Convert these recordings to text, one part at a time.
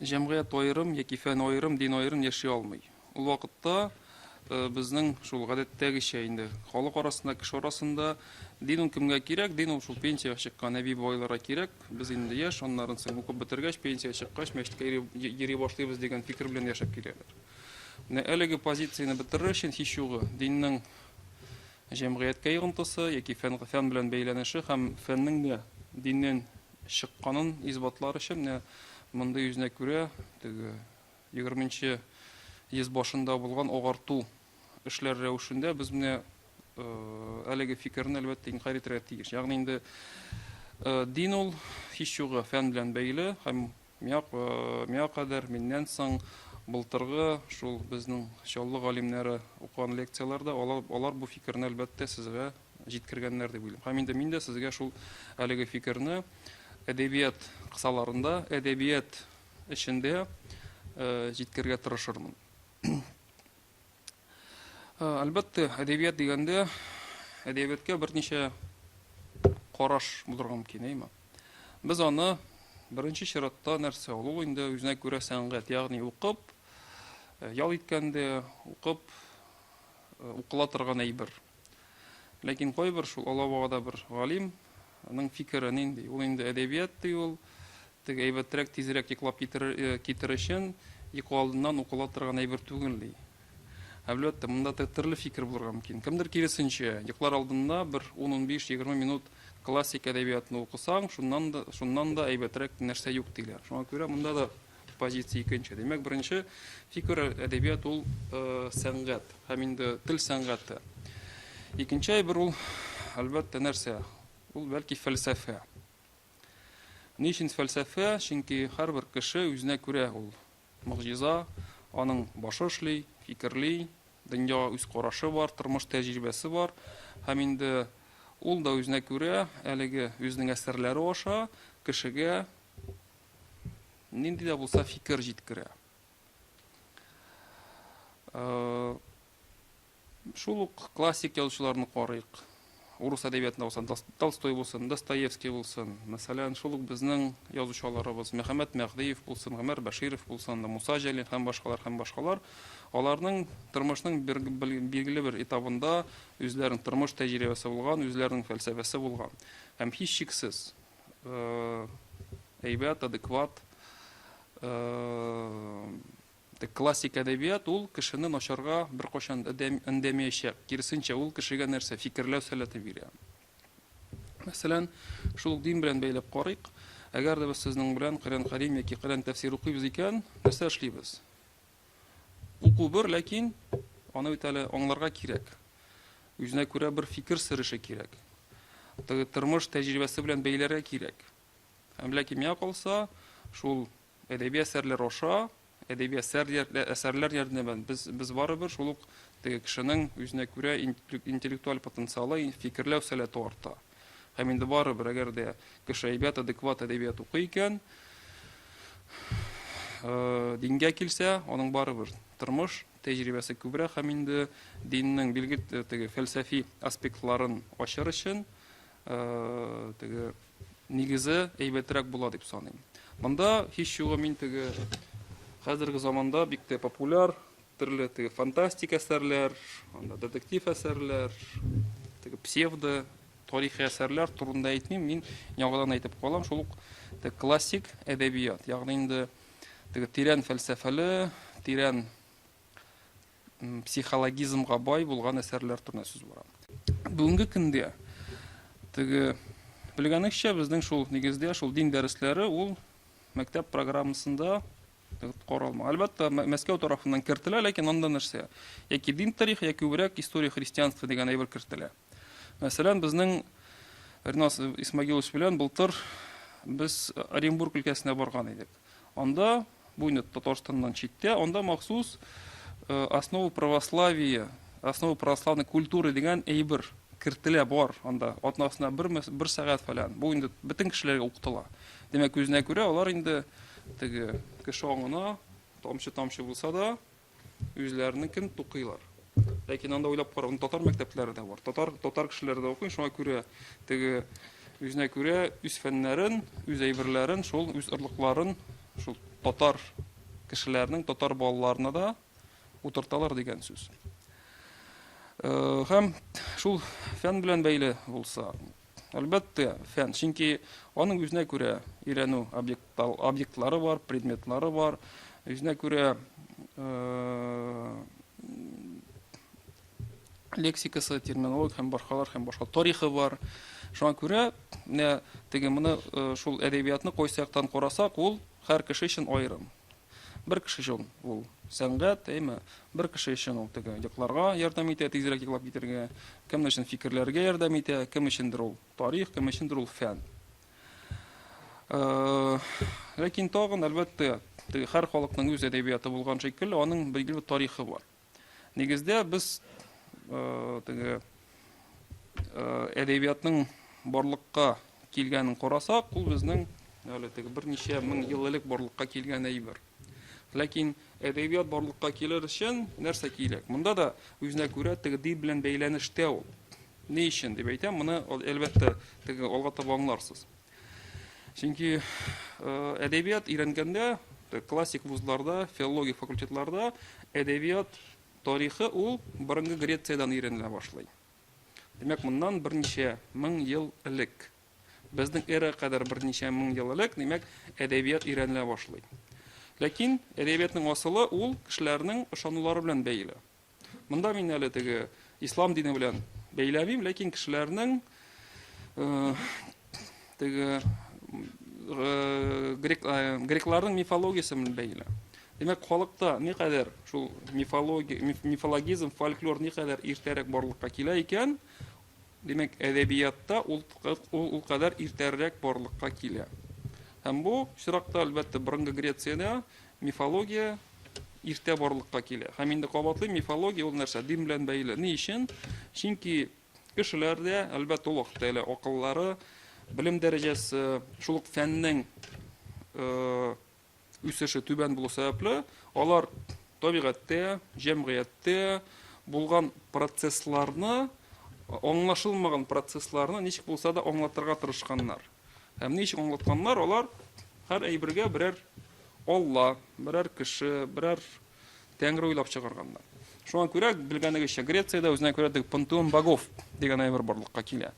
Җәмгыять аерым яки фән аерым, дин аерым яши алмый. Ул вакытта безнең шул гадәттәгечә инде халык арасында, кеше арасында дин ул кемгә кирәк? Дин ул шул пенсиягә чыккан әби-бабайларга кирәк. Без инде яшь, аннарын соң укып бетергәч, пенсиягә чыккач, мәчеткә йөри башлыйбыз дигән фикер белән яшәп киләләр. Менә әлеге позицияне бетерер өчен һич югы диннең җәмгыятькә йогынтысы яки фән, фән белән бәйләнеше һәм фәннең дә диннән чыкканын исбатлар өчен менә мондый үзенә күрә теге егерменче йөз башында булган агарту эшләр рәвешендә без менә әлеге фикерне әлбәттә инкарь итәргә тиеш. Ягъни инде дин ул һич югы фән белән бәйле һәм миңа, миңа кадәр, миннән соң былтыргы шул безнең Чаллы галимнәре укыган лекцияләрдә алар, алар бу фикерне әлбәттә сезгә җиткергәннәр дип уйлыйм. Һәм инде мин дә сезгә шул әлеге фикерне әдәбият кысаларында, әдәбият эчендә җиткерергә тырышырмын. Әлбәттә, әдәбият дигәндә, әдәбиятка берничә караш булырга мөмкин, әйме? Без аны беренче чиратта нәрсә ул? Ул инде үзенә күрә сәнгать, ягъни укып, ял иткәндә, укып, укыла торган әйбер. Ләкин кайбер шул Алабугада бер галим, аның фикере нинди? Ул инде әдәбият ди ул, теге әйбәтрәк, тизрәк йоклап китер, китер өчен йокы алдыннан укыла торган әйбер түгел ди. Әлбәттә, монда төрле фикер булырга мөмкин. Кемдер киресенчә, йоклар алдында бер 10-15, 20 минут классик әдәбиятны укысаң, шуннан да, шуннан да әйбәтрәк нәрсә юк диләр. Шуңа күрә монда да позиция икенче. Димәк, беренче фикер әдәбият ул сәнгать һәм инде тел сәнгате. Икенче әйбер ул, әлбәттә, нәрсә? Ул бәлки фәлсәфә. Ни өчен фәлсәфә? Чөнки һәрбер кеше үзенә күрә ул могҗиза, аның башы эшли, фикерли, дөньяга үз карашы бар, тормыш тәҗрибәсе бар һәм инде ул да үзенә күрә әлеге үзенең әсәрләре аша кешегә нинди дә булса фикер җиткерә. Э, шул ук классик язучыларны карыйк. Урыс әдәбиятында булсын, Толстой булсын, Достоевский булсын, мәсәлән, шул ук безнең язучыларыбыз Мөхәммәт Мәһдиев булсын, Гомәр Бәширов булсын, Муса Җәлил һәм башкалар һәм башкалар. Аларның тормышның билгеле бер этабында үзләренең тормыш тәҗрибәсе булган, үзләренең фәлсәфәсе булган. Һәм һичшиксез әйбәт, адекват классик әдәбият ул кешене начарга беркайчан өндәмәячәк. Киресенчә, ул кешегә нәрсә? Фикерләү сәләте бирә. Мәсәлән, шул ук дин белән бәйләп карыйк. Әгәр дә без сезнең белән Коръән Кәрим яки Коръән тәфсир укыйбыз икән, нәрсә эшлибез? Уку бер, ләкин аны бит әле аңларга кирәк. Үзенә күрә бер фикер сөреше кирәк. Теге тормыш тәҗрибәсе белән бәйләргә кирәк. Һәм ләкин миңа калса, шул әдәби әсәрләр аша, әдәби әсәр, әсәрләр ярдәмендә без, без барыбер шул ук теге кешенең үзенә күрә интеллектуаль потенциалы, фикерләү сәләте арта. Һәм инде барыбер, әгәр дә кеше әйбәт, адекват әдәбият укый икән, дингә килсә, аның барыбер тормыш тәҗрибәсе күбрәк һәм инде диннең билге теге фәлсәфи аспектларын ачыр өчен теге нигезе әйбәтрәк була дип саныйм. Монда һич югы мин теге хәзерге заманда бик тә популяр төрле теге фантастик әсәрләр, анда детектив әсәрләр, теге псевдо тарихи әсәрләр турында әйтмим, мин яңадан әйтеп калам, шул ук теге классик әдәбият, ягъни инде теге тирән фәлсәфәле, тирән психологизмга бай булган әсәрләр турында сүз бара. Бүгенге көндә теге белгәнегезчә безнең шул нигездә шул дин дәресләре ул мәктәп программасында каралма. Әлбәттә, Мәскәү тарафыннан кертелә, ләкин анда нәрсә? Яки дин тарихы, яки күбрәк история христианства дигән әйбер кертелә. Мәсәлән, безнең Ринас Исмагилович белән былтыр без Оренбург өлкәсенә барган идек. Анда, бу инде Татарстаннан читтә, анда махсус э, основа православия, основа православной культуры дигән әйбер кертелә бар анда атнасына бер, бер сәгать фәлән. Бу инде бөтен кешеләргә укытыла. Димәк, үзенә күрә алар инде теге кеше аңына тамчы-тамчы булса да үзләренекен тукыйлар. Ләкин анда уйлап караган татар мәктәпләре дә бар. Татар татар кешеләре дә укый, шуңа күрә теге үзенә күрә үз фәннәрен, үз әйберләрен, шул үз орлыкларын шул татар кешеләренең, татар балаларына да утырталар дигән сүз. Һәм шул фән белән бәйле булса, әлбәттә, фән, чөнки аның үзенә күрә өйрәнү объектлары бар, предметлары бар, үзенә күрә лексикасы, терминология һәм башкалар һәм башка тарихы бар. Шуңа күрә менә теге моны шул әдәбиятны кайсы яктан карасак, ул һәр кеше өчен аерым. Бер кеше өчен ул сәнгать, әйме, бер кеше өчен ул теге йокларга ярдәм итә, тизрәк йоклап китәргә, кем өчен фикерләргә ярдәм итә, кем өчендер ул тарих, кем өчендер ул фән. Ләкин тагын, әлбәттә, теге һәр халыкның үз әдәбияты булган шикелле, аның билгеле тарихы бар. Нигездә без теге әдәбиятның барлыкка килгәнен карасак, ул безнең әле теге берничә мең ел элек барлыкка килгән әйбер. Ләкин әдәбият барлыкка килер өчен нәрсә кирәк? Монда да үзенә күрә теге дин белән бәйләнештә ул. Ни өчен дип әйтәм, моны әлбәттә теге алга таба аңларсыз. Чөнки әдәбият өйрәнгәндә, классик вузларда, филология факультетларда әдәбият тарихы ул борынгы Грециядән өйрәнелә башлый. Димәк, моннан берничә мең ел элек. Безнең эра кадәр берничә мең ел элек, димәк, әдәбият өйрәнелә башлый. Ләкин әдәбиятның асылы ул кешеләрнең ышанулары белән бәйле. Монда мин әле теге ислам дине белән бәйләмим, ләкин кешеләрнең теге грек, грекларның мифологиясе белән бәйле. Димәк, халыкта никадәр шул мифология, мифологизм, фольклор никадәр иртәрәк барлыкка килә икән, Димәк, әдәбиятта ул ул кадәр иртәрәк барлыкка килә. Һәм бу очракта, әлбәттә, борынгы Грециядә мифология иртә барлыкка килә. Һәм инде кабатлыйм, мифология ул нәрсә? Дин белән бәйле. Ни өчен? Чөнки кешеләр дә, әлбәттә, ул вакытта әле акыллары, белем дәрәҗәсе, шул ук фәннең үсеше түбән булу сәбәпле, алар табигатьтә, җәмгыятьтә булган процессларны, аңлашылмаган процессларны ничек булса да аңлатырга тырышканнар. Һәм ничек аңлатканнар, алар һәр әйбергә берәр Алла, берәр кеше, берәр тәңре уйлап чыгарганнар. Шуңа күрә, белгәнегезчә, Грециядә үзенә күрә теге пантеон богов дигән әйбер барлыкка килә.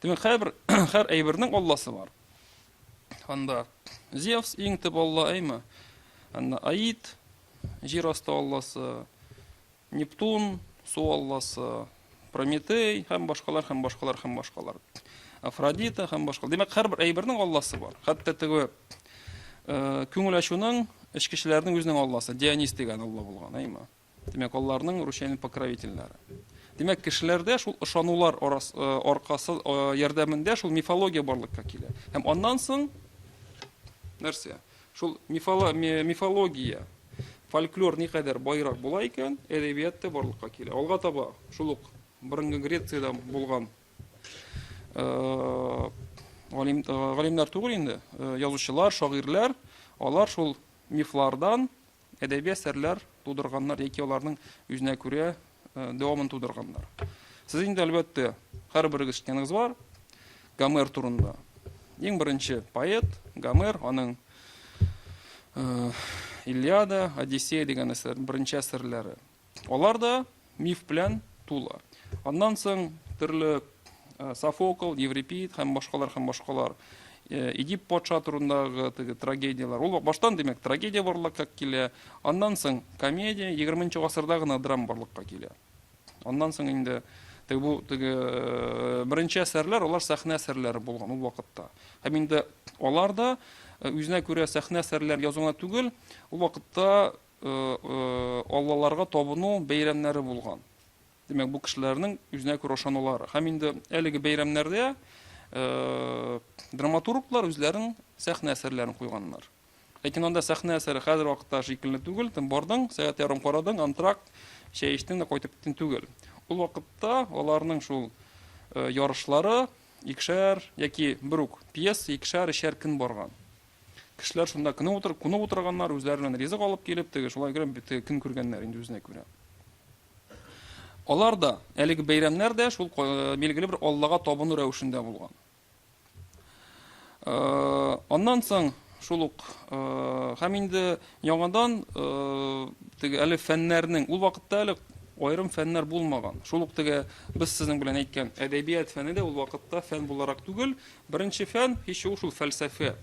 Димәк, һәрбер һәр әйбернең Алласы бар. Анда Зевс иң төп алла, әйме? Анда Аид, җир асты алласы, Нептун, су алласы, Прометей һәм башкалар, һәм башкалар, һәм башкалар. Афродита һәм башкалар. Димәк, һәрбер әйбернең алласы бар. Хәтта теге э, күңел ачуның эчкечеләрнең үзенең алласы, Дионис дигән алла булган, әйме? Димәк, аларның ручейный покровительләре. Димәк, кешеләрдә шул ышанулар арас, э, аркасы э, ярдәмендә шул мифология барлыкка килә. Һәм аннан соң нәрсә? Шул мифоло, мифология, фольклор никадәр байрак була икән, әдәбият та барлыкка килә. Алга таба шул ук борынгы Грециядә булган э, галим, галимнәр түгел инде, язучылар, шагыйрьләр, алар шул мифлардан әдәби әсәрләр тудырганнар яки аларның үзенә күрә дәвамын тудырганнар. Сез инде, әлбәттә, һәрберегез ишеткәнегез бар Гомер турында. Иң беренче поэт Гомер, аның Илиада, Одиссея дигән әсәр, беренче әсәрләре. Алар да миф белән тулы. Аннан соң төрле э, Софокл, Еврипид һәм башкалар һәм башкалар э, Эдип патша турындагы теге трагедияләр. Ул баштан, димәк, трагедия барлыкка килә. Аннан соң комедия, 20 гасырда гына драма барлыкка килә. Аннан соң инде теге бу теге э, беренче әсәрләр, алар сәхнә әсәрләре булган ул вакытта. Һәм инде алар да үзенә күрә сәхнә әсәрләр язу гына түгел, ул вакытта аллаларга табыну бәйрәмнәре булган. Димәк, бу кешеләрнең үзенә күрә ышанулары. Һәм инде әлеге бәйрәмнәрдә драматурглар үзләренең сәхнә әсәрләрен куйганнар. Ләкин анда сәхнә әсәре хәзер вакытта шикелле түгел. Тын бардың, сәгать ярым карадың, антракт, чәй эчтең дә кайтып киттең түгел. Ул вакытта аларның шул ярышлары икешәр яки бер үк пьеса икешәр, өчәр көн барган. Кешеләр шунда көнеп утыр, кунып утырганнар, үзләре белән ризык алып килеп, теге шулай күрә, теге көн күргәннәр инде үзенә күрә. Алар да, әлеге бәйрәмнәр дә шул э, билгеле бер Аллага табыну рәвешендә булган. Э, аннан соң Шул ук һәм инде яңадан теге әле фәннәрнең ул вакытта әле аерым фәннәр булмаган. Шул ук теге без сезнең белән әйткән әдәбият фәне дә ул вакытта фән буларак түгел. Беренче фән һич югы шул фәлсәфә.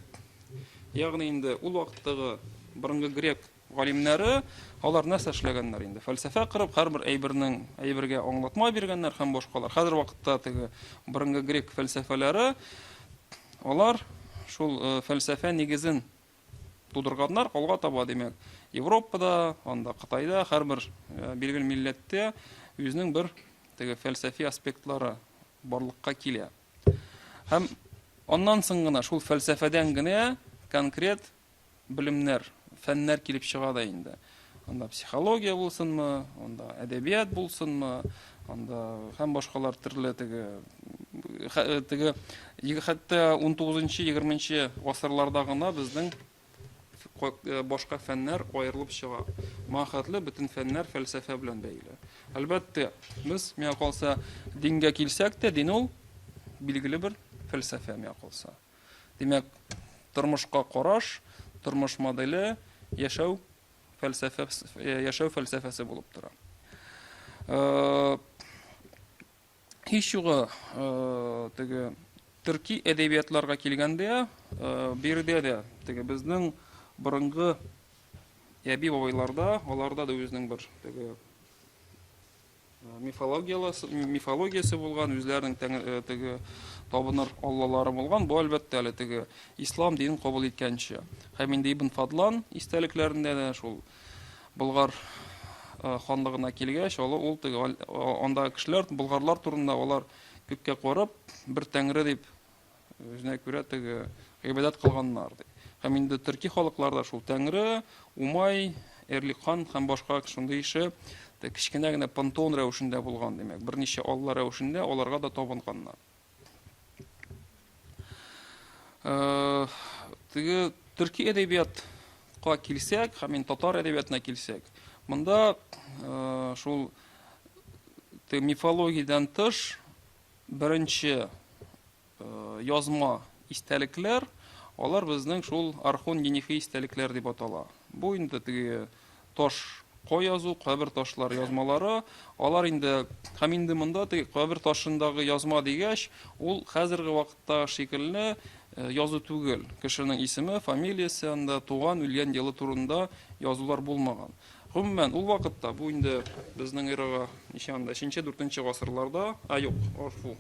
Ягъни инде ул вакыттагы борынгы грек галимнәре алар нәрсә эшләгәннәр инде? Фәлсәфә корып, һәрбер әйбернең әйбергә аңлатма биргәннәр һәм башкалар. Хәзер вакытта теге борынгы грек фәлсәфәләре алар шул фәлсәфә нигезен тудырганнар, алга таба, димәк, Европада, анда Кытайда һәрбер билгеле милләттә үзенең бер теге фәлсәфи аспектлары барлыкка килә. Һәм аннан соң гына шул фәлсәфәдән генә конкрет белемнәр, фәннәр килеп чыга да инде. Анда психология булсынмы, анда әдәбият булсынмы, анда һәм башкалар төрле теге теге хәтта 19-20 гасырларда гына безнең башка фәннәр аерылып чыга. Моңа хәтле бөтен фәннәр фәлсәфә белән бәйле. Әлбәттә, без, миңа калса, дингә килсәк тә, дин ул билгеле бер фәлсәфә, миңа калса. Димәк, тормышка караш, тормыш моделе, яшәү фәлсәфә, яшәү фәлсәфәсе булып тора. Һич югы, теге төрки әдәбиятларга килгәндә, биредә дә теге безнең борынгы әби-бабайларда, аларда да үзенең бер теге мифологиясе булган, үзләренең теге табыныр аллалары булган. Бу, әлбәттә, әле теге ислам динен кабул иткәнче. Һәм инде Ибн Фадлан истәлекләрендә дә шул Болгар ханлыгына килгәч, ул теге андагы кешеләр, болгарлар турында алар күккә карап, бер тәңре дип үзенә күрә теге гыйбадәт кылганнар ди. Һәм инде төрки халыкларда шул тәңре, Умай, Эрлик хан һәм башка шундый ише кечкенә генә пантеон рәвешендә булган, димәк, берничә алла рәвешендә аларга да табынганнар. Теге төрки әдәбиятка килсәк, һәм инде татар әдәбиятына килсәк, монда шул мифологиядән тыш беренче язма истәлекләр, алар безнең шул Орхон-Енисей истәлекләр дип атала. Бу инде теге таш ко язу, кабер ташлары язмалары, алар инде һәм инде монда теге кабер ташындагы язма дигәч, ул хәзерге вакытта шикелле язу түгел. Кешенең исеме, фамилиясе анда, туган, үлгән елы турында язулар булмаган. Гомумән, ул вакытта, бу инде безнең эрага ничә анда, өченче, дүртенче гасырларда, а юк, гафу,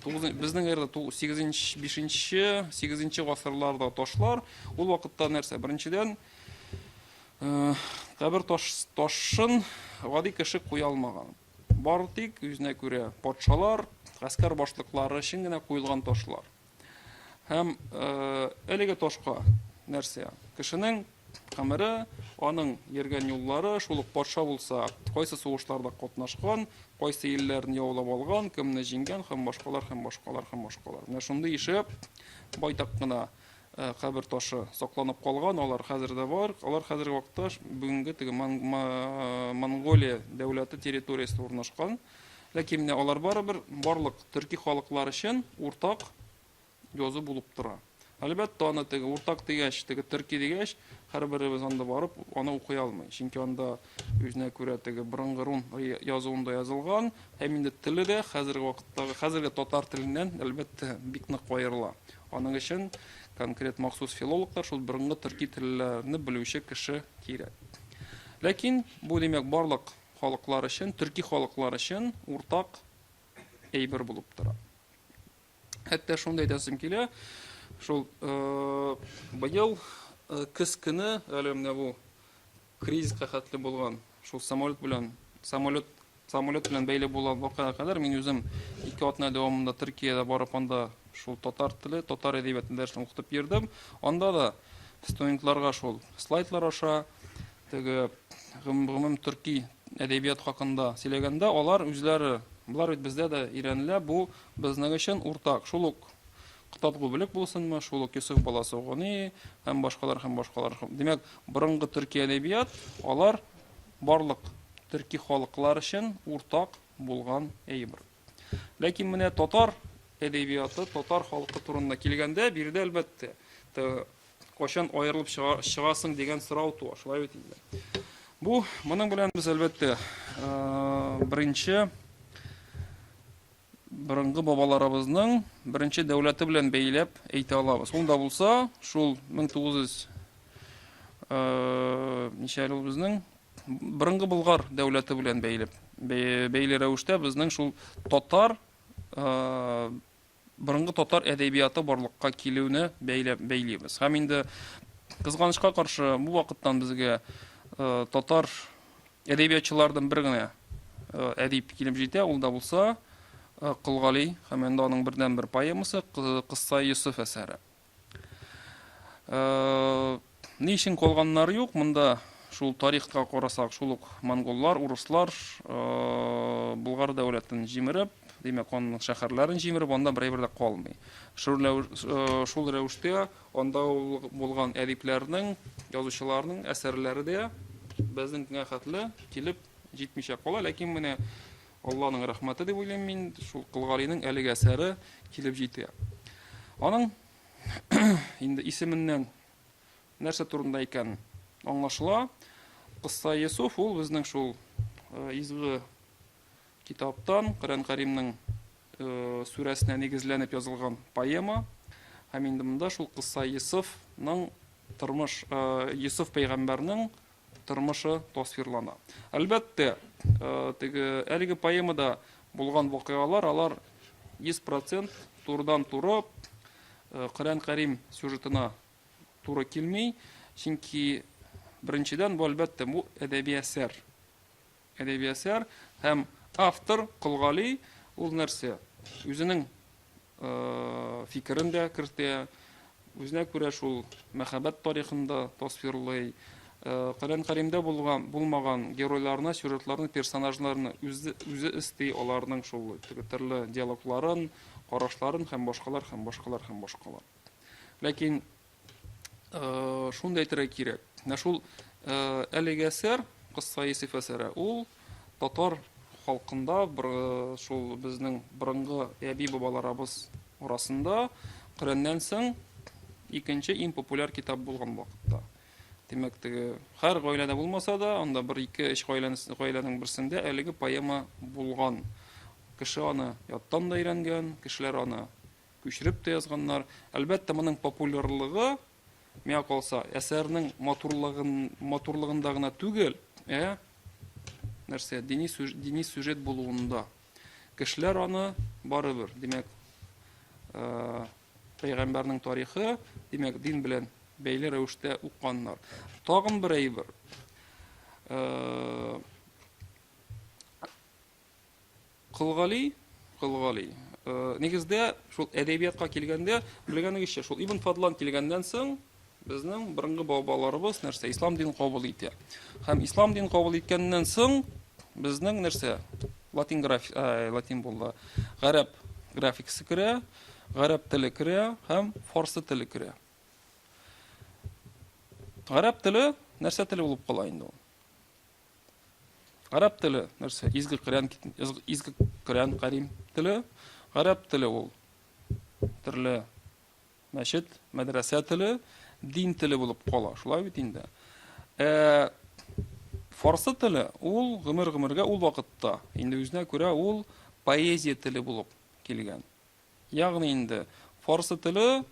безнең эрада сигезенче, бишенче, сигезенче гасырларда ташлар, ул вакытта нәрсә? Беренчедән, кабер таш, ташын гади кеше куя алмаган. Бары тик үзенә күрә патшалар, гаскәр башлыклары өчен генә куелган ташлар. Һәм әлеге ташка нәрсә? Кешенең гомере, аның йөргән юллары, шул ук патша булса, кайсы сугышларда катнашкан, кайсы илләрне яулап алган, кемне җиңгән һәм башкалар, һәм башкалар, һәм башкалар. Менә шундый ише байтак кына кабер ташы сакланып калган, алар хәзер дә бар. Алар хәзерге вакытта бүгенге теге Монголия дәүләте территориясендә урнашкан. Ләкин менә алар барыбер барлык төрки халыклар өчен уртак язу булып тора. Әлбәттә, аны теге уртак дигәч, теге төрки дигәч, һәрберебез анда барып аны укый алмый. Чөнки анда үзенә күрә теге борынгы рун язуында язылган, һәм инде теле дә хәзерге вакыттагы хәзерге татар теленнән, әлбәттә, бик нык аерыла. Аның өчен конкрет махсус филологлар, шул борынгы төрки телләрне белүче кеше кирәк. Ләкин бу, димәк, барлык халыклар өчен, төрки халыклар өчен уртак әйбер булып тора. Хәтта шуны әйтәсем килә, шул быел көз көне, әле менә бу кризиска хәтле булган, шул самолет белән, самолет самолет белән бәйле булган вакыйга кадәр мин үзем 2 атна дәвамында Төркиядә барып анда шул татар теле, татар әдәбияты дәресен укытып йөрдем. Анда да студентларга шул слайдлар аша теге гомум төрки әдәбият хакында сөйләгәндә, алар үзләре, болар бит бездә дә өйрәнелә, бу безнең өчен уртак. Шул ук Котадгу Белек булсынмы, шул ук Йосыф Баласагуни һәм башкалар һәм башкалар. Димәк, борынгы төрки әдәбият, алар барлык төрки халыклар өчен уртак булган әйбер. Ләкин менә татар әдәбияты, татар халкы турында килгәндә, биредә, әлбәттә, кайчан аерылып чыгасың дигән сорау туа, шулай бит инде. Бу, моның белән без, әлбәттә, беренче борынгы бабаларыбызның беренче дәүләте белән бәйләп әйтә алабыз. Ул да булса, шул 1900 ничә ел безнең борынгы Болгар дәүләте белән бәйләп, бәйле рәвештә безнең шул татар борынгы татар әдәбияты барлыкка килүне бәйләп бәйлибез. Һәм инде кызганычка каршы бу вакыттан безгә татар әдәбиятчылардан бер генә әдип килеп җитә, ул да булса Кол Гали һәм инде аның бердәнбер поэмасы Кысса Йосыф әсәре. Ни өчен калганнары юк? Монда шул тарихка карасак, шул ук монголлар, урыслар Болгар дәүләтен җимереп, димәк, аның шәһәрләрен җимереп, анда бер әйбер дә калмый. Шул рәвештә анда булган әдипләрнең, язучыларның әсәрләре дә безнең көнгә хәтле килеп җитмичә кала. Ләкин менә Алланың рәхмәте дип уйлыйм мин, шул Кол Галинең әлеге әсәре килеп җитә. Аның инде исеменнән нәрсә турында икән аңлашыла. Кысса Йосыф ул безнең шул изге китаптан, Коръән Кәримнең сүрәсенә нигезләнеп язылган поэма. Һәм инде монда шул Кысса Йосыфның тормыш, Йосыф пәйгамбәрнең тормышы тасвирлана. Әлбәттә, теге әлеге поэмада булган вакыйгалар алар 100% турыдан-туры Коръән Кәрим сюжетына туры килми, чөнки беренчедән бу әлбәттә бу әдәби әсәр. Әдәби әсәр һәм автор Кол Гали ул нәрсә? Үзенең фикерен дә кертә, үзенә күрә шул мәхәббәт тарихын да тасвирлый. Коръән Кәримдә булган, булмаган геройларны, сюжетларны, персонажларны үзе, үзе өсти, аларның шул теге төрле диалогларын, карашларын һәм башкалар, һәм башкалар, һәм башкалар. Ләкин шуны да әйтергә кирәк. Менә шул әлеге әсәр, Кысса Йосыф әсәре, ул татар халкында шул безнең борынгы әби-бабаларыбыз арасында Коръәннән соң икенче иң популяр китап булган вакытта. Димәк, теге һәр гаиләдә булмаса да, анда бер, ике, өч гаиләнең берсендә әлеге поэма булган. Кеше аны яттан да өйрәнгән, кешеләр аны Күчереп тә язганнар. Әлбәттә, моның популярлыгы, миңа калса, әсәрнең матурлыгын, матурлыгында гына түгел, ә нәрсә, дини, дини сюжет булуында. Кешеләр аны барыбер, димәк, пәйгамбәрнең тарихы, димәк, дин белән бәйле рәвештә укыганнар. Тагын бер әйбер. Кол Гали, Кол Гали. Нигездә, шул әдәбиятка килгәндә, белгәнегезчә, шул Ибн Фадлан килгәннән соң, безнең борынгы бабаларыбыз нәрсә, ислам динен кабул итә. Һәм ислам динен кабул иткәннән соң, безнең нәрсә, латин граф, латин булды, гарәп графикасы керә, гарәп теле керә һәм фарсы теле керә. Гарәп теле нәрсә теле булып кала инде ул? Гарәп теле нәрсә? Изге Коръән, изге Коръән Кәрим теле. Гарәп теле ул төрле мәчет, мәдрәсә теле, дин теле булып кала. Шулай бит инде. Ә фарсы теле ул гомер-гомергә ул вакытта инде үзенә күрә ул поэзия теле булып килгән. Ягъни инде фарсы теле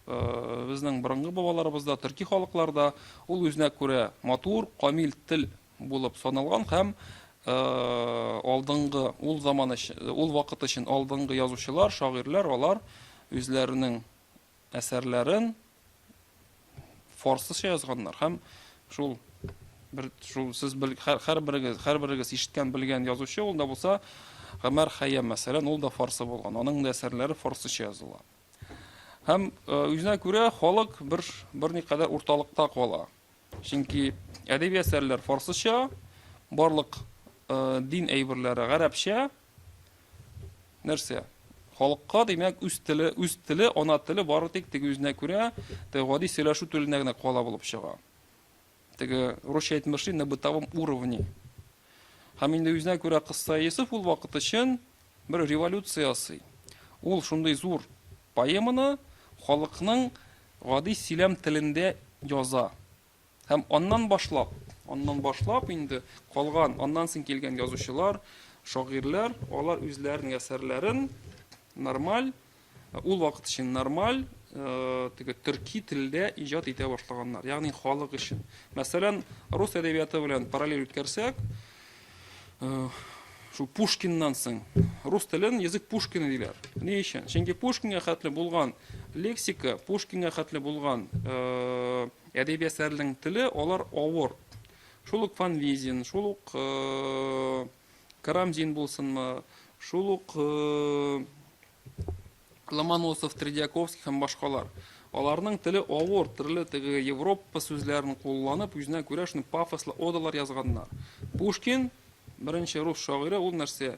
безнең борынгы бабаларыбызда, төрки халыкларда ул үзенә күрә матур, камил тел булып саналган һәм алдынгы ул заман өчен, ул вакыт өчен алдынгы язучылар, шагыйрьләр алар үзләренең әсәрләрен фарсыча язганнар һәм шул бер шул сез бел, һәр, һәрберегез һәрберегез ишеткән белгән язучы ул да булса Гомәр Хәйям мәсәлән ул да фарсы булган аның да әсәрләре фарсыча языла һәм үзенә күрә халык бер берникадәр урталыкта кала чөнки әдәби әсәрләр фарсыча барлык дин әйберләре гарәпчә Нәрсә? Халыкка, димәк, үз теле, үз теле, ана теле бары тик теге үзенә күрә, теге гади сөйләшү теленә генә кала булып чыга. Теге русча әйтмешли, на бытовом уровне. Һәм инде үзенә күрә Кысса Йосыф ул вакыт өчен бер революция ясый. Ул шундый зур поэманы халыкның гади сөйләм телендә яза. Һәм аннан башлап, аннан башлап инде калган, аннан соң килгән язучылар, шагыйрьләр, алар үзләренең әсәрләрен нормаль, ул вакыт өчен нормаль, теге төрки телдә иҗат итә башлаганнар, ягъни халык өчен. Мәсәлән, рус әдәбияты белән параллель үткәрсәк, шул Пушкиннан соң рус телен язык Пушкина диләр. Ни өчен? Чөнки Пушкинга хәтле булган лексика, Пушкинга хәтле булган әдәби әсәрнең теле, алар авыр. Шул ук Фанвизин, шул ук Карамзин булсынмы, шул ук Ломоносов, Тредиаковский һәм башкалар. Аларның теле авыр, төрле теге Европа сүзләрен кулланып, үзенә күрә шуны пафослы одалар язганнар. Пушкин, беренче рус шагыйре, ул нәрсә?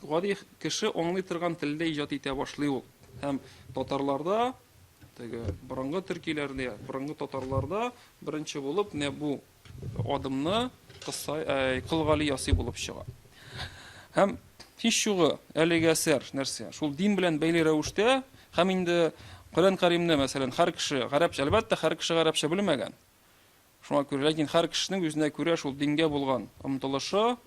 Гади кеше аңлый торган телдә иҗат итә башлый ул. Һәм татарларда, теге борынгы төркиләрдә, борынгы татарларда беренче булып менә бу адымны Кол Гали ясый булып чыга. Һәм һич югы әлеге әсәр нәрсә? Шул дин белән бәйле рәвештә һәм инде Коръән Кәримне, мәсәлән, һәр кеше гарәпчә, әлбәттә, һәр кеше гарәпчә белмәгән. Шуңа күрә, ләкин һәр кешенең үзенә күрә шул дингә булган омтылышы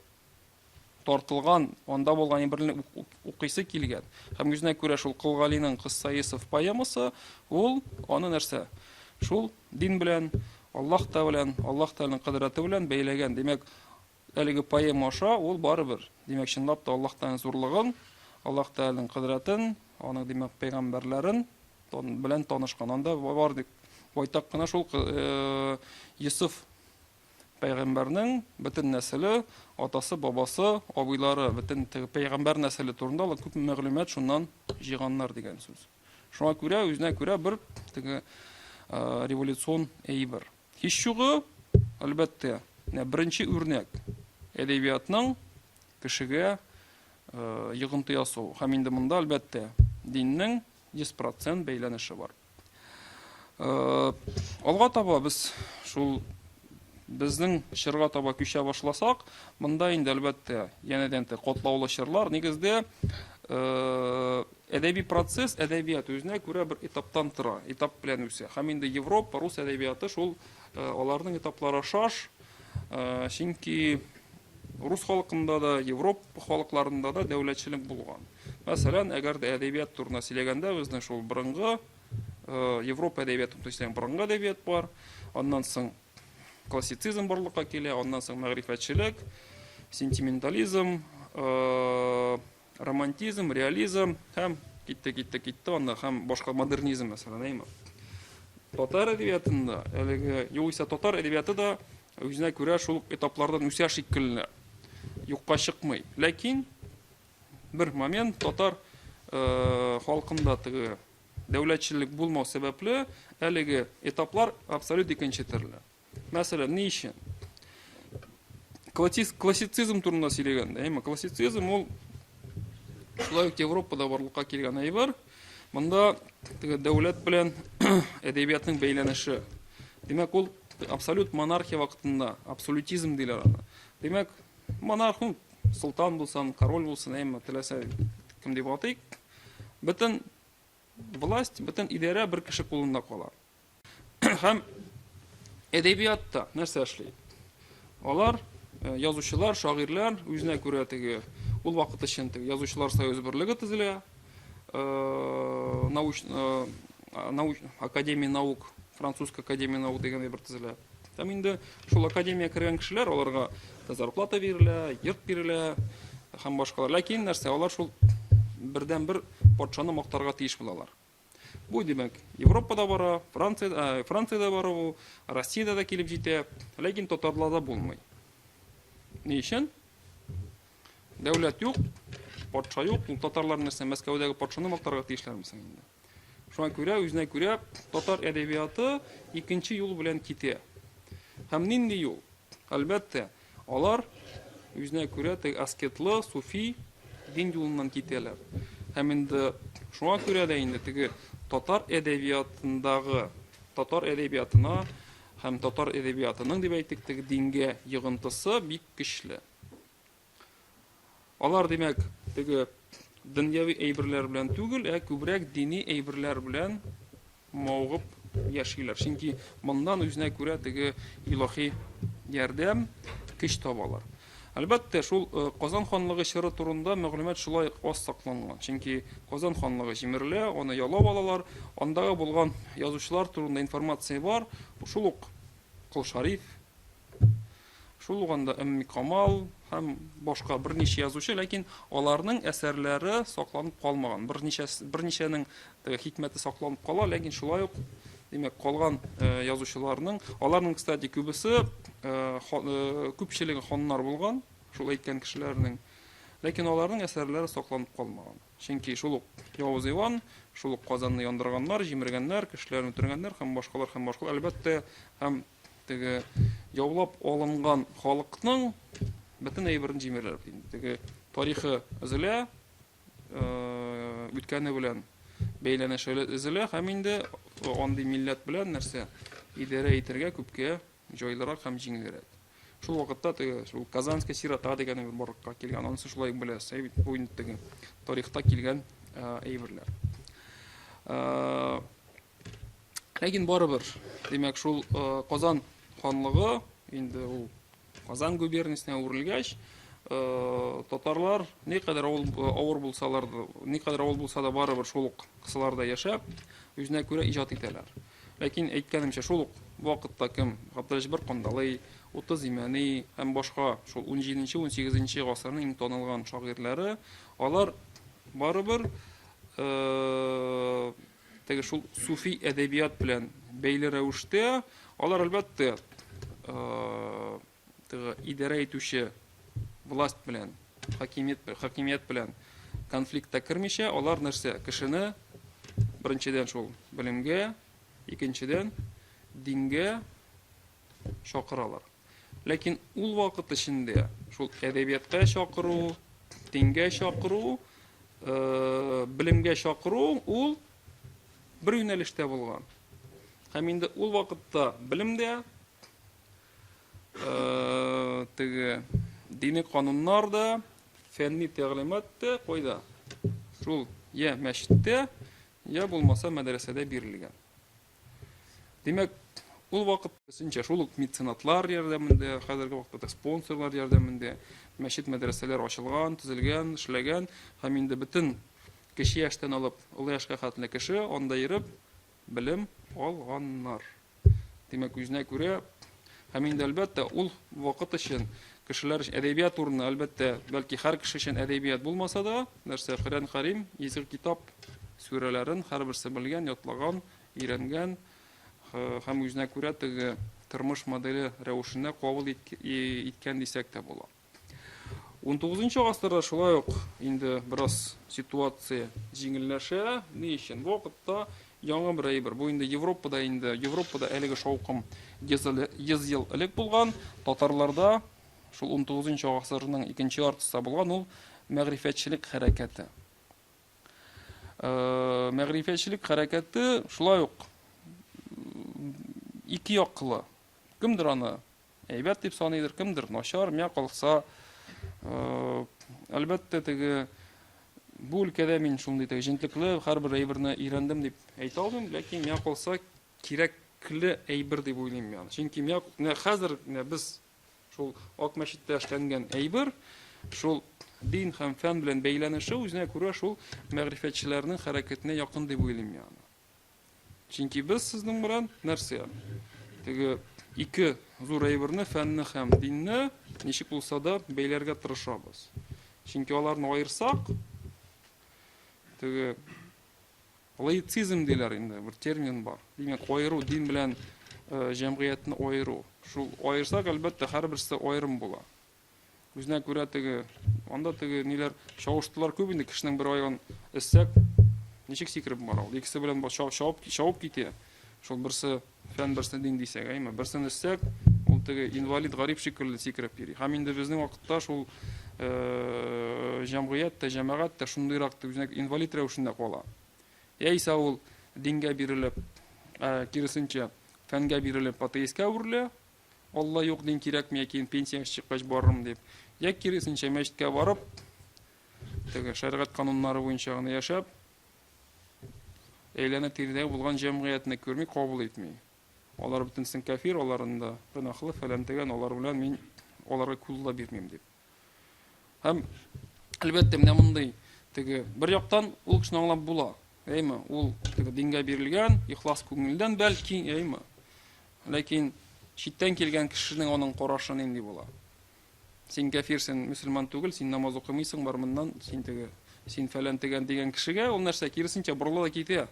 тартылган, анда булган әйберне укыйсы килгән. Һәм үзенә күрә шул Кол Галинең Кысса Йосыф поэмасы, ул аны нәрсә? Шул дин белән, Аллаһ та белән, Аллаһ Тәгаләнең кодрәте белән бәйләгән. Димәк, әлеге поэма аша ул барыбер, димәк, чынлап та Аллаһ Тәгаләнең зурлыгын, Аллаһ Тәгаләнең кодрәтен, аның, димәк, пәйгамбәрләрен белән танышкан. Анда бар дип байтак кына шул Йосыф пәйгамбәрнең бөтен нәселе, атасы, бабасы, абыйлары, бөтен теге пәйгамбәр нәселе турында алар күп мәгълүмат шуннан җыйганнар дигән сүз. Шуңа күрә үзенә күрә бер теге революцион әйбер. Һич югы, әлбәттә, менә беренче үрнәк әдәбиятның кешегә йогынты ясау. Һәм инде монда, әлбәттә, диннең 100% бәйләнеше бар. Алга таба без шул безнең чорга таба күчә башласак, монда инде әлбәттә янәдән тә катлаулы чорлар, нигездә әдәби процесс, әдәбият үзенә күрә бер этаптан тора, этап белән үсә. Һәм инде Европа, рус әдәбияты шул аларның этаплары шаш, чөнки рус халкында да, Европа халыкларында да дәүләтчелек булган. Мәсәлән, әгәр дә әдәбият турында сөйләгәндә, безнең шул борынгы Европа әдәбияты, то есть борынгы әдәбият бар, аннан соң классицизм барлыкка килә, аннан соң мәгърифәтчелек, сентиментализм, романтизм, реализм һәм китте, китте, китте анда һәм башка модернизм мәсәлән, әйме. Татар әдәбиятында әлеге, югыйсә татар әдәбияты да үзенә күрә шул этаплардан үсә шикелле, юкка чыкмый. Ләкин Бер момент татар халкында теге дәүләтчелек булмау сәбәпле, әлеге этаплар абсолют икенче төрле. Мәсәлән, ни өчен? Классицизм турында сөйләгәндә, әйме, классицизм ул шулай ук Европада барлыкка килгән әйбер. Монда теге дәүләт белән әдәбиятның бәйләнеше. Димәк, ул абсолют монархия вакытында, абсолютизм диләр аны. Димәк, Монарх, ну, солтан булсын, король булсын, әмма теләсә кем дип атыйк, бөтен власть, бөтен идарә бер кеше кулында кала. Һәм әдәбиятта нәрсә эшли? Алар э, язучылар, шагыйрьләр үзенә күрә теге ул вакыт өчен теге язучылар союзы берлеге төзелә. Э, науч, э, науч, академия наук, французская академия наук дигән бер төзелә. Һәм инде шул академия кергән кешеләр, аларга зарплата бирелә, йорт бирелә һәм башкалар. Ләкин нәрсә, алар шул бердән-бер патшаны мактарга тиеш булалар. Бу, димәк, Европада бара, Франция, ә, Франциядә бара бу, Россиядә дә килеп җитә, ләкин татарларда булмый. Ни өчен? Дәүләт юк, патша юк, татарлар нәрсә, Мәскәүдәге патшаны мактарга тиешләрме соң инде? Шуңа күрә, үзенә күрә татар әдәбияты икенче юл белән китә. Һәм нинди юл? Әлбәттә, алар үзенә күрә теге аскетлы, суфи дин юлыннан китәләр. Һәм инде шуңа күрә дә инде теге татар әдәбиятындагы татар әдәбиятына һәм татар әдәбиятының дип әйтик, теге дингә йогынтысы бик көчле. Алар, димәк, теге дөньяви әйберләр белән түгел, ә күбрәк дини әйберләр белән мавыгып яшиләр. Чөнки моннан үзенә күрә теге илаһи ярдәм, көч табалар. Әлбәттә, шул Казан ханлыгы чоры турында мәгълүмат шулай ук аз сакланган. Чөнки Казан ханлыгы җимерелә, аны яулап алалар. Андагы булган язучылар турында информация бар. Шул ук Кол Шариф, шул ук анда Өмми Камал һәм башка берничә язучы, ләкин аларның әсәрләре сакланып калмаган. Берничә берничәнең хикмәте сакланып кала, ләкин шулай ук димәк, калган язучыларның, аларның, кстати, күбесе, күпчелеге ханнар булган, шул әйткән кешеләрнең. Ләкин аларның әсәрләре сакланып калмаган. Чөнки шул ук Явыз Иван, шул ук Казанны яндырганнар, җимергәннәр, кешеләрне үтергәннәр һәм башкалар һәм башкалар. Әлбәттә, һәм теге яулап алынган халыкның бөтен әйберен җимерәләр бит инде. Теге тарихы өзелә, үткәне белән бәйләнеше өзелә һәм инде андый милләт белән нәрсә идарә итәргә күпкә җайлырак һәм җиңелрәк. Шул вакытта теге шул Казанская сирота дигән әйбер барлыкка килгән. Анысы шулай ук беләсез, әй бит, бу инде теге тарихта килгән әйберләр. Ләкин барыбер, димәк, шул Казан ханлыгы инде ул Казан губерниясенә әверелгәч, татарлар никадәр авыр булсалар да, никадәр авыр булса да, барыбер шул ук кысаларда яшәп, үзенә күрә иҗат итәләр. Ләкин әйткәнемчә, шул ук вакытта кем Габделҗаббар Кандалый, Утыз Имәни һәм башка шул унҗиденче-унсигезенче гасырның иң танылган шагыйрьләре, алар барыбер теге шул суфи әдәбият белән бәйле рәвештә, алар, әлбәттә, теге идарә итүче власть белән, хакимият, хакимият белән конфликтта кермичә, алар нәрсә, кешене беренчедән шул белемгә, икенчедән дингә чакыралар. Ләкин ул вакыт эчендә шул әдәбиятка чакыру, дингә чакыру, белемгә чакыру ул бер юнәлештә булган. Һәм инде ул вакытта белем дә, теге дини кануннар да, фәнни тәгълимат та кайда? Шул я мәчеттә, я булмаса мәдрәсәдә бирелгән. Димәк, ул вакыт Берсенчә, шул ук меценатлар ярдәмендә, хәзерге вакытта спонсорлар ярдәмендә мәчет-мәдрәсәләр ачылган, төзелгән, эшләгән һәм инде бөтен кече яшьтән алып олы яшькә хәтле кеше анда йөреп белем алганнар. Димәк, үзенә күрә һәм инде, әлбәттә, ул вакыт өчен кешеләр өчен әдәбият урыны, әлбәттә, бәлки һәр кеше өчен әдәбият булмаса да, нәрсә, Коръән Кәрим, Изге Китап сүрәләрен һәрберсе белгән, ятлаган, өйрәнгән һәм үзенә күрә теге тормыш моделе рәвешендә кабул иткән дисәк тә була. 19 гасырда шулай ук инде бераз ситуация җиңелләшә. Ни өчен? Бу вакытта яңа бер әйбер. Бу инде Европада инде, Европада әлеге шаукым 100 ел элек булган. Татарларда шул 19 гасырның икенче яртысында булган ул мәгърифәтчелек хәрәкәте. Мәгърифәтчелек хәрәкәте шулай ук ике яклы. Кемдер аны әйбәт дип саныйдыр, кемдер начар, миңа калса, әлбәттә, теге бу өлкәдә мин шундый теге җентекле һәрбер әйберне өйрәндем дип әйтә алмыйм, ләкин миңа калса кирәкле әйбер дип уйлыйм мин. Чөнки миңа менә хәзер менә без шул Ак мәчеттә эшләнгән әйбер, шул дин һәм фән белән бәйләнеше үзенә күрә шул мәгърифәтчеләрнең хәрәкәтенә якын дип уйлыйм мин аны. Чөнки без сезнең белән нәрсә? Теге ике зур әйберне, фәнне һәм динне ничек булса да бәйләргә тырышабыз. Чөнки аларны аерсак, теге лаицизм диләр инде, бер термин бар. Димәк, аеру, дин белән э, җәмгыятьне аеру. Шул аерсак, әлбәттә, һәрберсе аерым була. Үзенә күрә теге, анда теге ниләр, чавыштылар күп инде, кешенең бер аягын эссәк, ничек сикереп бара ул? Икесе белән чабып, чабып китә. Шул берсе фән, берсе дин дисәк, әйме? Берсен эссәк, ул теге инвалид, гарип шикелле сикереп йөри. Һәм инде безнең вакытта шул э, җәмгыять тә, җәмәгать тә шундыйрак үзенә инвалид рәвешендә кала. Яисә ул дингә бирелеп, э, киресенчә, фәнгә бирелеп атеистка әверелә, Алла юк, дин кирәкми, яки пенсиягә чыккач барырмын дип. Я киресенчә мәчеткә барып, теге шәригать кануннары буенча гына яшәп, әйләнә-тирәдә булган җәмгыятьне күрми, кабул итми. Алар бөтенесен кәфир, алар анда гөнаһлы, фәлән төгән, алар белән мин аларга кул да бирмим дип. Һәм әлбәттә менә мондый теге бер яктан ул кешене аңлап була. Әйме, ул теге дингә бирелгән, ихлас күңелдән бәлки, әйме. Ләкин читтән килгән кешенең аның карашы нинди була? Син кәфирсен, мөселман түгел, син намаз укымыйсың, бар моннан, син теге, син фәлән тегән дигән кешегә ул нәрсә, киресенчә борыла да китә.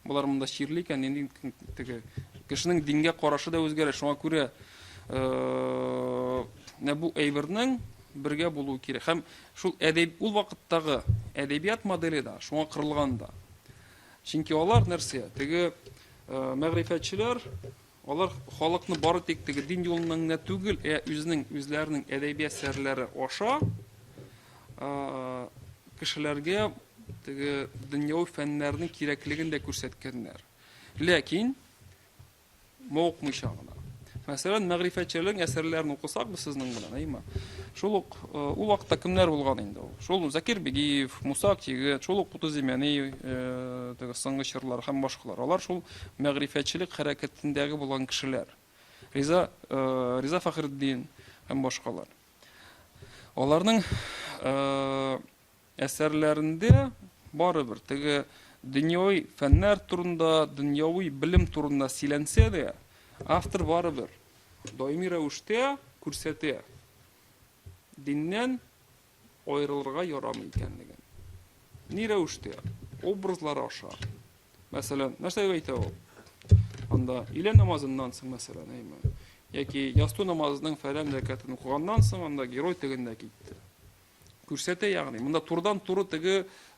Болар монда чирле икән, нинди теге кешенең дингә карашы да үзгәрә. Шуңа күрә менә бу әйбернең бергә булуы кирәк. Һәм шул әдәб ул вакыттагы әдәбият моделе дә шуңа корылган да. Чөнки алар нәрсә? Теге мәгърифәтчеләр Алар халыкны бары тик теге дин юлыннан гына түгел, ә үзенең үзләренең әдәби әсәрләре аша кешеләргә теге дөньяви фәннәрнең кирәклеген дә күрсәткәннәр. Ләкин мавыкмыйча гына. Мәсәлән, мәгърифәтчеләрнең әсәрләрен укысак без сезнең белән, әйме? Шул ук э, ул вакытта кемнәр булган инде ул? Шул Закир Бигиев, Муса Акъегет, шул ук Кутуз Имәни, э, теге соңгы чорлар һәм башкалар. Алар шул мәгърифәтчелек хәрәкәтендәге булган кешеләр. Риза, э, Риза Фәхретдин һәм башкалар. Аларның әсәрләрендә барыбер теге дөньяви фәннәр турында, дөньяви белем турында сөйләнсә дә, автор барыбер даими рәвештә күрсәтә диннән аерылырга ярамый икәнлеген. Ни рәвештә? Образлар аша. Мәсәлән, нәрсә дип әйтә ул? Анда өйлә намазыннан соң, мәсәлән, әйме? Яки ястү намазының фәлән рәкәтен укыганнан соң анда герой тегендә китте. Күрсәтә, ягъни. Монда турыдан-туры теге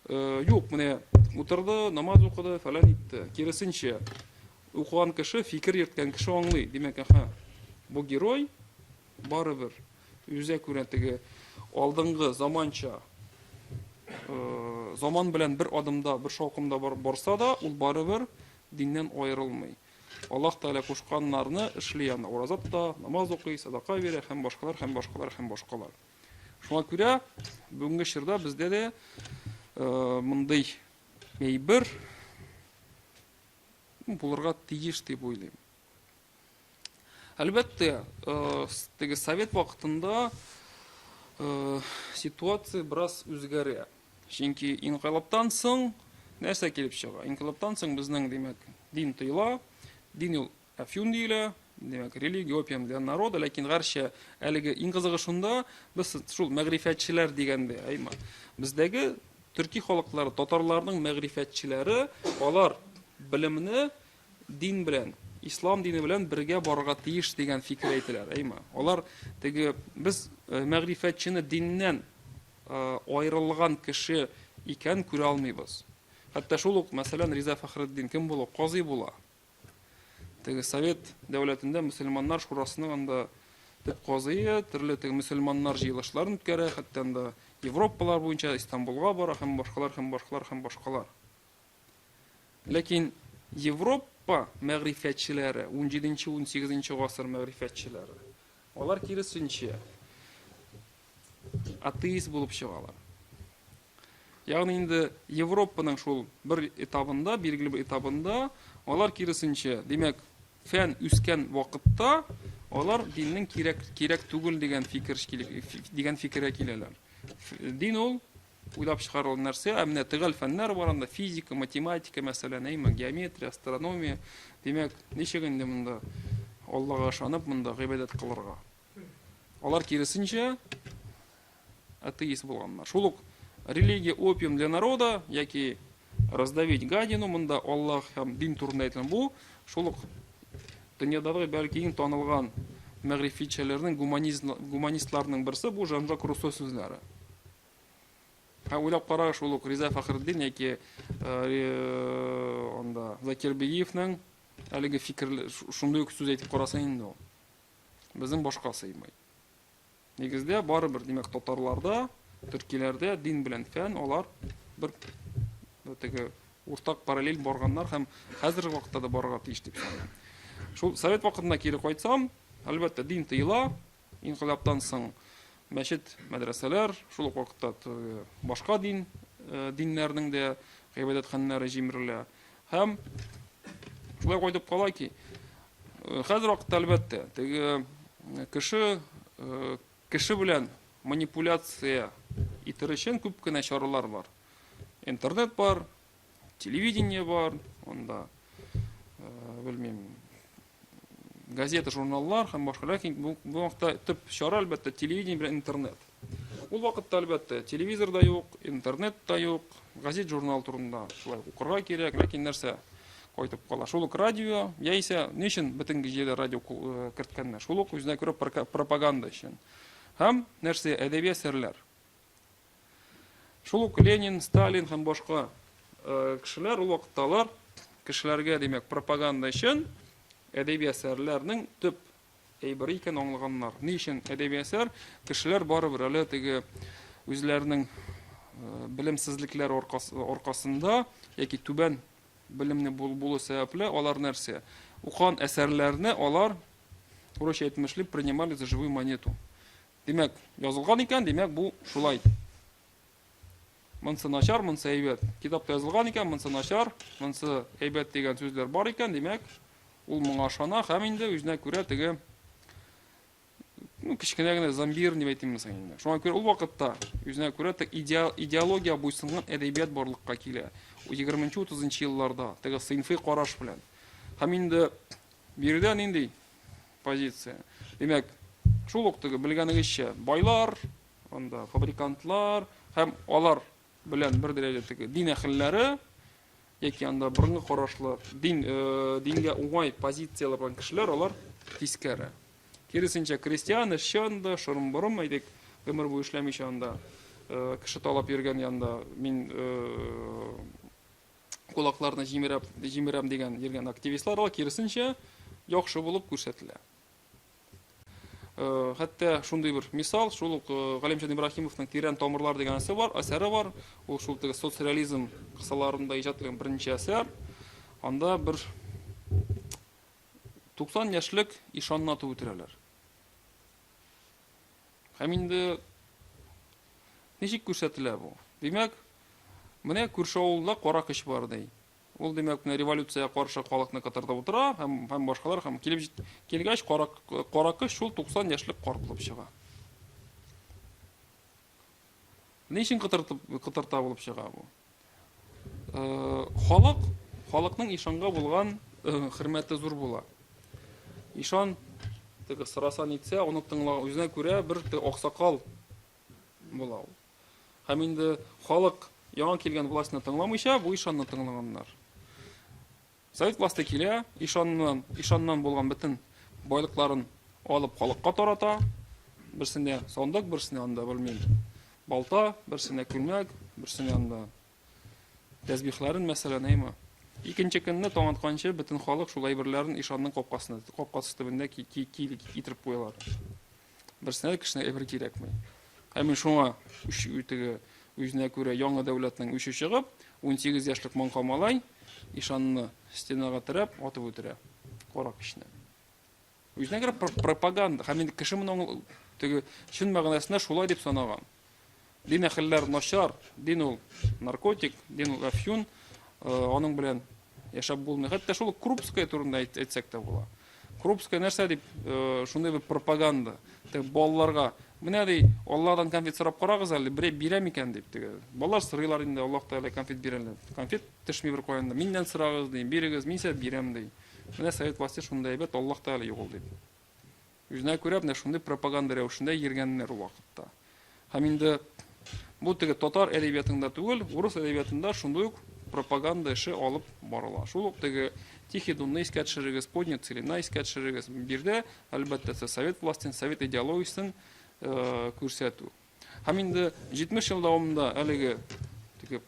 э, юк, менә утырды, намаз укыды, фәлән итте. Киресенчә, укыган кеше, фикер йөрткән кеше аңлый. Димәк, аха, бу герой барыбер үзе күрә теге алдынгы заманча э, заман белән бер адымда, бер шаукымда барса да, ул барыбер диннән аерылмый. Аллаһ Тәгалә кушканнарны эшли, аны ураза тота, намаз укый, садака бирә һәм башкалар, һәм башкалар, һәм башкалар. Шуңа күрә бүгенге чорда бездә дә э, мондый әйбер булырга тиеш дип уйлыйм. Әлбәттә, э, теге совет вакытында э, ситуация бераз үзгәрә. Чөнки инкыйлабтан соң нәрсә килеп чыга? Инкыйлабтан соң безнең, димәк, дин тыела, дин ул әфьюн диелә, димәк, религия опиум для народа, ләкин гәрчә әлеге иң кызыгы шунда, без шул мәгърифәтчеләр дигәндә, әйме, бездәге төрки халыклары, татарларның мәгърифәтчеләре, алар белемне дин белән, ислам дине белән бергә барырга тиеш дигән фикер әйтәләр, әйме. Алар теге без э, мәгърифәтчене диннән э, аерылган кеше икән күрә алмыйбыз. Хәтта шул ук, мәсәлән, Риза Фәхретдин кем була? Казый була. Теге Совет дәүләтендә мөселманнар шурасының анда төп казые, төрле теге мөселманнар җыелышларын үткәрә, хәтта анда Европалар буенча Истанбулга бара һәм башкалар һәм башкалар һәм башкалар. Ләкин Европа мәгърифәтчеләре, 17-18 гасыр мәгърифәтчеләре, алар киресенчә атеист булып чыгалар. Ягъни инде Европаның шул бер этабында, билгеле бер этабында алар киресенчә, димәк, фән үскән вакытта алар диннең кирәк кирәк түгел дигән фикер дигән фикергә киләләр. Дин ул уйлап чыгарылган нәрсә, ә менә төгәл фәннәр бар анда, физика, математика, мәсәлән, әйме, геометрия, астрономия. Димәк, ничек инде монда Аллага ышанып монда гыйбадәт кылырга? Алар киресенчә атеист булганнар. Шул ук религия опиум для народа яки раздавить гадину, монда Аллаһ һәм дин турында әйтелгән бу, шул ук дөньядагы бәлки иң танылган мәгърифәтчеләрнең, гуманистларның берсе бу Жан-Жак Руссо сүзләре. Һәм уйлап карагыз, шул ук Риза Фәхретдин яки анда Закир Бигиевның әлеге фикерле шундый ук сүз әйтеп караса инде ул. Безнең башка сыймый. Нигездә барыбер, димәк, татарларда, төркиләрдә дин белән фән алар бер теге уртак параллель барганнар һәм хәзерге вакытта да барырга тиеш дип саныйм. Шул совет вакытына кире кайтсам, әлбәттә, дин тыела, инкыйлабтан соң мәчет, мәдрәсәләр, шул ук вакытта башка дин, э, диннәрнең дә гыйбадәтханәләре җимерелә. Һәм шулай кайтып кала ки, хәзер вакытта, әлбәттә, теге кеше кеше белән манипуляция итер өчен күп кенә чаралар бар. Интернет бар, телевидение бар, анда, белмим, газета, журналлар һәм башка. Ләкин бу, бу вакытта төп чара, әлбәттә, телевидение белән интернет. Ул вакытта, әлбәттә, телевизор да юк, интернет та юк, газет, журнал турында шулай укырга кирәк, ләкин нәрсә кайтып кала? Шул ук радио, яисә ни өчен бөтен җирдә радио керткәннәр? Шул ук үзенә күрә пропаганда өчен. Һәм нәрсә, әдәби әсәрләр. Шул ук Ленин, Сталин һәм башка кешеләр ул вакытта алар кешеләргә, димәк, пропаганда өчен әдәби әсәрләрнең төп әйбере икәнен аңлаганнар. Ни өчен әдәби әсәр? Кешеләр барыбер әле теге үзләренең белемсезлекләре аркасында яки түбән белемле булу сәбәпле алар нәрсә? Укыган әсәрләрне алар, урысча әйтмешли, принимали за живую монету. Димәк, язылган икән, димәк, бу шулай. Монсы начар, монсы әйбәт. Китапта язылган икән, монсы начар, монсы әйбәт дигән сүзләр бар икән, димәк, ул моңа ышана һәм инде үзенә күрә теге ну, кечкенә генә зомбир дип әйтимме соң инде. Шуңа күрә ул вакытта үзенә күрә тек идеология буйсынган әдәбият барлыкка килә. 20-30 елларда теге сыйнфый караш белән. Һәм инде биредә нинди позиция. Димәк, шул ук теге белгәнегезчә, байлар, анда фабрикантлар һәм алар белән бер дәрәҗә теге дин әһелләре яки анда борынгы карашлы дин э, дингә уңай позицияләр белән кешеләр алар тискәре. Киресенчә, крестьян, эшче анда, шырым-борым, әйтик, гомер буе эшләмичә анда э, кеше талап йөргән янда мин э, кулакларны җимерәп, җимерәм дигән йөргән активистлар ала, киресенчә, яхшы булып күрсәтелә. Э, хәтта шундый бер мисал, шул ук э, Галимҗан Ибраһимовның Тирән тамырлар дигән әсәре бар, әсәре бар. Ул шул теге соцреализм кысаларында иҗат ителгән беренче әсәр. Анда бер 90 яшьлек ишанны атып үтерәләр. Һәм инде ничек күрсәтелә бу? Димәк, менә күрше авылда кара көч бар ди. Ул димәк, менә революциягә каршы халыкны кытыртып утыра һәм һәм башкалар һәм килеп җит, килгәч кара кара көч шул 90 яшьлек карт булып чыга. Ни өчен кытыртып кытырта булып чыга бу? Э, халык, халыкның ишанга булган э, хөрмәте зур була. Ишан теге сораса нитсә, аны тыңла, үзенә күрә бер аксакал була ул. Һәм инде халык яңа килгән властьны тыңламыйча, бу ишанны тыңлаганнар. Совет власте килә, ишаннан, ишаннан булган бөтен байлыкларын алып халыкка тарата. Берсенә сандык, берсенә анда, белмим, балта, берсенә күлмәк, берсенә анда тәсбихләрен, мәсәлән, әйме. Икенче көнне таң атканчы бөтен халык шул әйберләрен ишанның капкасына, капкасы төбендә китереп куялар. Берсенә дә кешенә әйбер кирәкми. Һәм мин шуңа үч теге үзенә күрә яңа дәүләтнең үче чыгып, 18 яшьлек маңка малай ишанны стенага терәп атып үтерә. Кара көчне. Үзенә күрә пропаганда. Һәм инде кеше моны теге чын мәгънәсендә шулай дип санаган. Дин әһелләр начар, дин ул наркотик, дин ул әфьюн, э, аның белән яшәп булмый. Хәтта шул Крупская турында әйтсәк тә була. Крупская нәрсә дип, э, шундый бер пропаганда. Теге балаларга, менә ди, Алладан конфет сорап карагыз әле, берәй бирә микән дип теге. Балалар сорыйлар инде, Аллаһ Тәгалә конфет бирә әле. Конфет төшми бер каян да. Миннән сорагыз ди, бирегез, мин сезгә бирәм ди. Менә совет власте шундый әйбәт, Аллаһ Тәгалә юк ул дип. Үзенә күрә менә шундый пропаганда рәвешендә йөргәннәр ул вакытта. Һәм инде бу теге татар әдәбиятында түгел, урыс әдәбиятында шундый ук пропаганда эше алып барыла. Шул ук теге Тихий Донны искә төшерегез, Поднят целина искә төшерегез. Биредә, әлбәттә, совет властен, совет идеологиясен э, күрсәтү. Һәм инде 70 ел дәвамында әлеге теге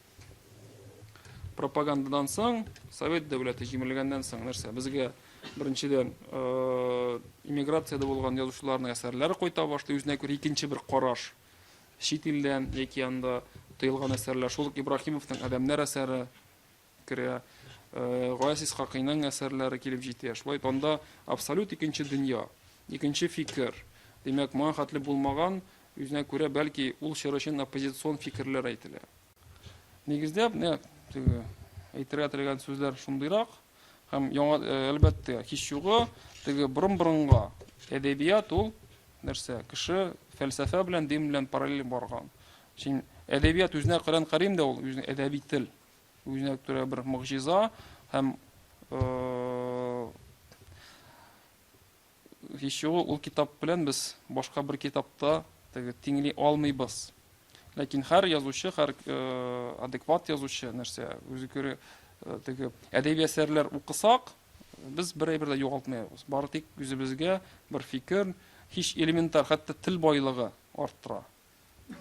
пропагандадан соң, совет дәүләте җимерелгәннән соң нәрсә, безгә беренчедән э, иммиграциядә булган язучыларның әсәрләре кайта башлый, үзенә күрә икенче бер караш чит илдән яки анда тыелган әсәрләр, шул ук Ибраһимовның Адәмнәр әсәре керә, Гаяз Исхакыйның әсәрләре килеп җитә. Шулай итеп, анда абсолют икенче дөнья, икенче фикер. Димәк, моңа хәтле булмаган, үзенә күрә, бәлки, ул чор өчен оппозицион фикерләр әйтелә. Нигездә, менә теге әйтергә теләгән сүзләр шундыйрак. Һәм яңа, әлбәттә, һич югы, теге борын-борынга әдәбият ул нәрсә, кеше фәлсәфә белән, дин белән параллель барган. Син әдәбият үзенә Коръән Кәрим дә ул үзенә әдәби тел, үзенә күрә бер могҗиза һәм Һич югы, ул китап белән без башка бер китапта теге тиңли алмыйбыз. Ләкин һәр язучы, һәр адекват язучы нәрсә, үзе күрә теге әдәби әсәрләр укысак, без бер әйбер дә югалтмыйбыз. Бары тик үзебезгә бер фикер, һич элементар, хәтта тел байлыгы арттыра.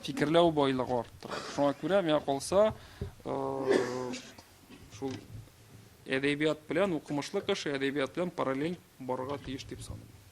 Фикерләү байлыгы арттыра. Шуңа күрә, миңа калса, шул әдәбият белән укымышлы кеше әдәбият белән параллель барырга тиеш дип саныйм.